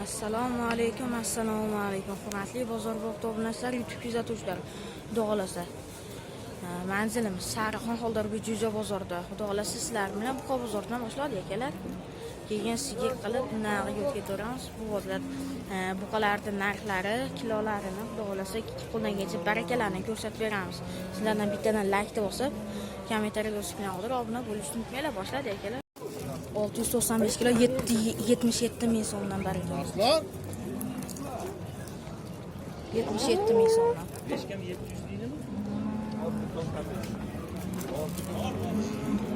Assalomu alaykum, assalomu alaykum. Hurmatli Bozor obunachilar, YouTube kuzatuvchilari. Xudo xolasa, manzilimiz Sarixon Xoldorga Jo'ja bozorida. Xudo xolasa, sizlar bilan Buqa bozoridan boshladik, akalar. Keyin sigir qilib nariga o'tib ketaveramiz. Bu bozor buqalarning narxlari, kilolarini, Xudo xolasa, qo'ldan kelgancha barakalarni ko'rsatib beramiz. Sizlardan bittadan like bosib, kommentariy yozib bilan obuna bo'lishni unutmanglar. Boshladik, akalar. 695 kilo 77 ming so'mdan, baraka. Aslan. 77 ming so'mdan. 5 kam 700 deydimi?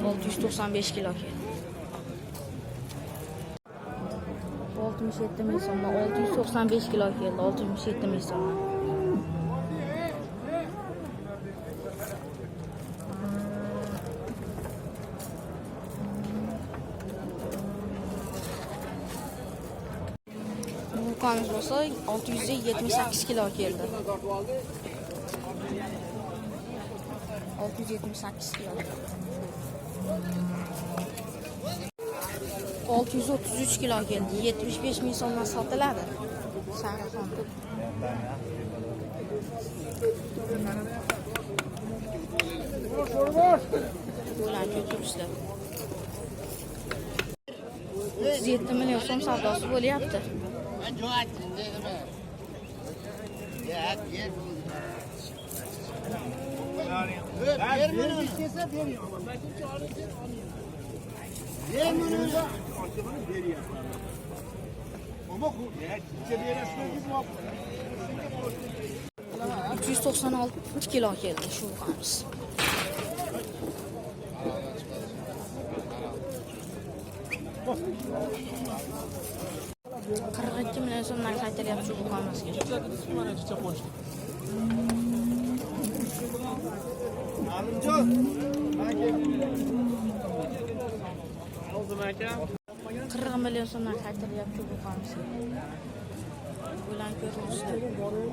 695 kilo keldi. 67 ming so'mdan 695 kilo keldi. 67 ming so'mdan. Bu buqamiz bo'lsa 678 kilo keldi. 678 kilo. 633 kilo keldi. 75 ming so'mdan sotiladi. Sarixon. Bularni ko'rib. 37 million so'm savdosi bo'lyapti. Ama 396 kilo keldi shu buqamiz. 42 million so'm narx aytilyapti shu buqamizga. Alimjon. Oldim aka. 40 million so'm narx aytilyapti shu buqamizga. Bularni ko'rib.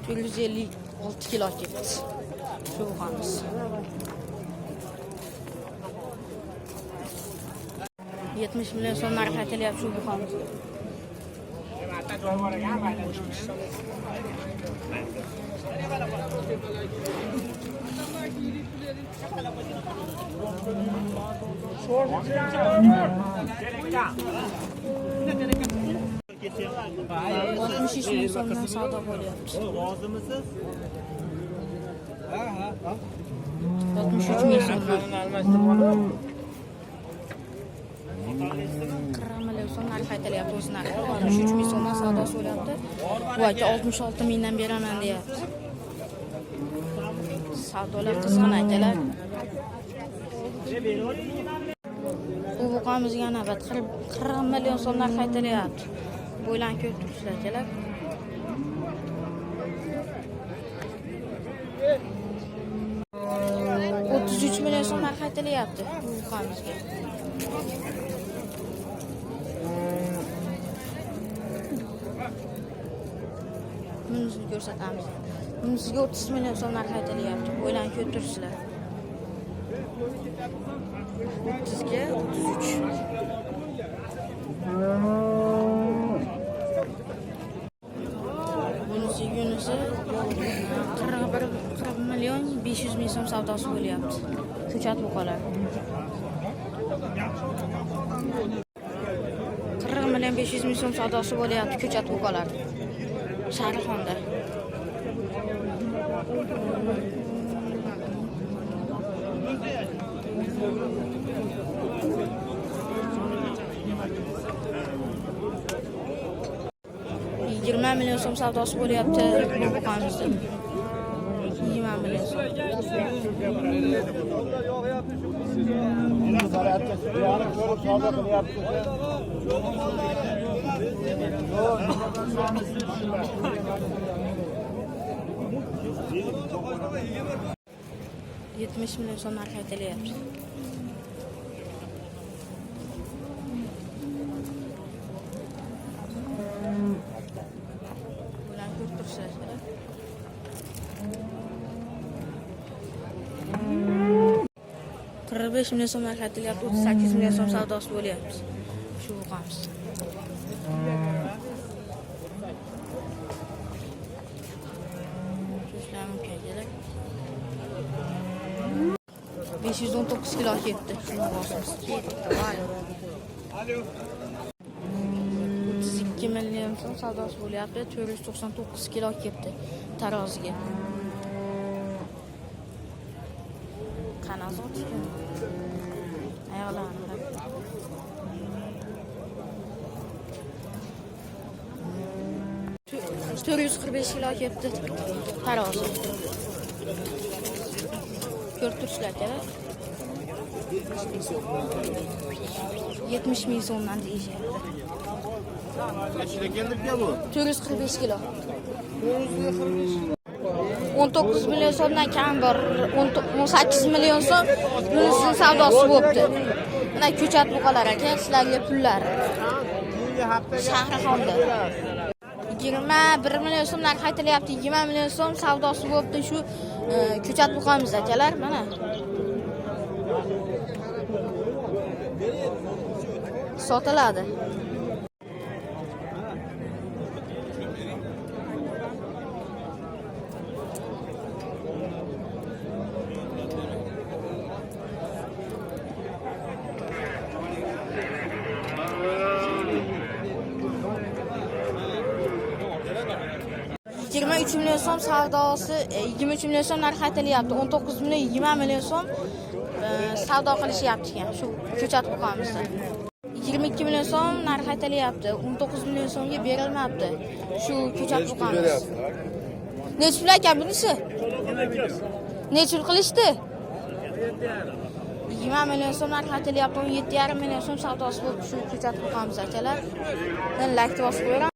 456 kilo ketdi shu buqamiz. 70 million so'm narx aytilyapti shu buqamizga. 63 ming so'mdan savdo bo'lyapti. Rozimisiz? 63 ming so'mdan. Almashtirib 40 million so'm narx aytilyapti, o'z narxi. 63 ming so'mdan savdosi bo'lyapti. Bu aka 66 mingdan beraman deyapti. Savdolar qizg'in, akalar. Bu buqamizga navbat 40 million so'm narx aytilyapti. Bo'ylarni ko'rib turibsizlar, akalar. 33 million so'm narx aytilyapti bu buqamizga. Bunisini ko'rsatamiz. Bunisiga 30 million so'm narx aytilyapti. Bo'ylarni ko'rib turibsizlar. 30 ga 33. Bunisi yunisi 41 40 million 500 ming so'm savdosi bo'lyapti. Ko'chat buqalar. 40 million 500 ming so'm savdosi bo'lyapti ko'chat buqalar. Sarixonda. 20 million so'm savdosi bo'lyapti bu buqamizda. 20 million so'm. Ko'rib savdo qilyapti. 70 million so'm narx aytilyapti. Bularni ko'rib turibsizlar. 45 million so'm narx aytilyapti, 38 million so'm savdosi bo'lyapti. Shu buqamiz. Ko'rishlar mumkin akalar. 519 kilo ketdi. Shuni bosimiz ketdi. Voy. 32 million so'm savdosi bo'lyapti. 499 kilo ketdi taroziga. Qanaqa zot ekan? Oyoqlarini qarang. 445 kilo ketdi tarozi. Ko'rib turishlar akalar. 70 ming so'mdan deyishyapti. Nechida keldik bu? 445 kilo. 19 million so'mdan kam bor. 18 million so'm bunisini savdosi bo'libdi. Mana ko'chat buqalar aka, sizlarga pullari. Keyingi haftaga Shahrixonda. 21 million so'm narx aytilyapti. 20 million so'm savdosi bo'libdi shu ko'chat buqamiz akalar, mana. Sotiladi. 23 million so'm savdosi, 23 million so'm narx aytilyapti. 19 million, 20 million so'm savdo qilishyapti ekan shu ko'chat buqamizda. 22 million so'm narx aytilyapti. 19 million so'mga berilmabdi shu ko'chat buqamiz. Necha pul ekan bunisi? Necha pul qilishdi? 20 million so'm narx aytilyapti. 17,5 million so'm savdosi bo'libdi shu ko'chat buqamiz akalar. Men lakni bosib qo'yaman.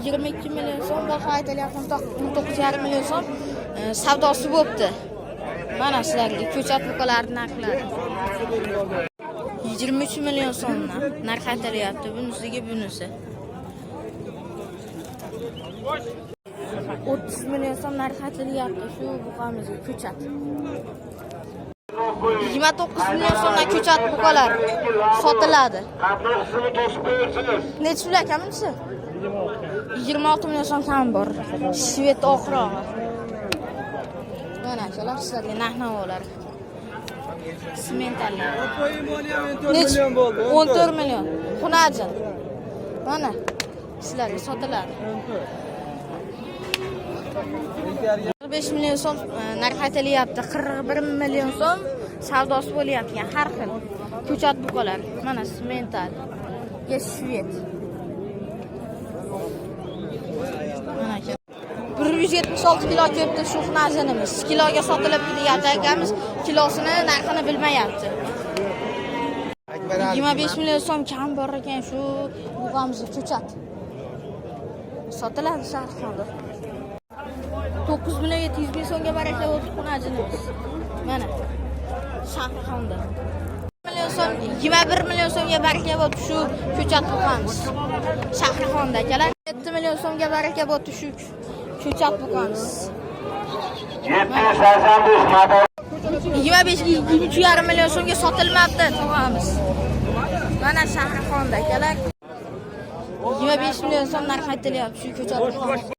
22 million so'm baho aytilyapti, 19,5 million so'm savdosi bo'libdi. Mana sizlarga ko'chat buqalarning narxlari. 23 million so'mdan narx aytilyapti. Bunisiga bunisi. 30 million so'm narx aytilyapti shu buqamizga ko'chat. 29 million so'mdan ko'chat buqalar sotiladi. Qatnashini to'sib qo'yibsiz. Necha pul ekan bunisi? 26 million so'm kam bor. Shved oqrog'i. Mana akalar sizlarga narx-navolar. Sementallar. 14 million bo'ldi. 14 million. Xunajin. Mana sizlarga sotiladi. 5 million so'm narx aytilyapti. 41 million so'm savdosi bo'lyapti har xil. Ko'chat buqalar. Mana semental. Ya shved. Mana aka. 176 kilo kelibdi shu xunazinimiz. Kiloga sotilibdi deyapti akamiz. Kilosini narxini bilmayapti. 25 million so'm kam bor ekan shu buqamizni ko'chat. Sotiladi Shahrixonda. 9 million 700 ming so'mga baraka bo'ldi xunajinimiz. Mana Shahrixonda. Million so'm, 21 million so'mga baraka bo'ldi shu ko'chat buqamiz. Shahrixonda akalar. 7 million so'mga baraka bo'ldi shu ko'chat buqamiz. 785 mador. 25 23,5 million so'mga sotilmabdi tog'amiz. Mana Shahrixonda akalar. 25 million so'm narx aytilyapti shu ko'chat buqamiz.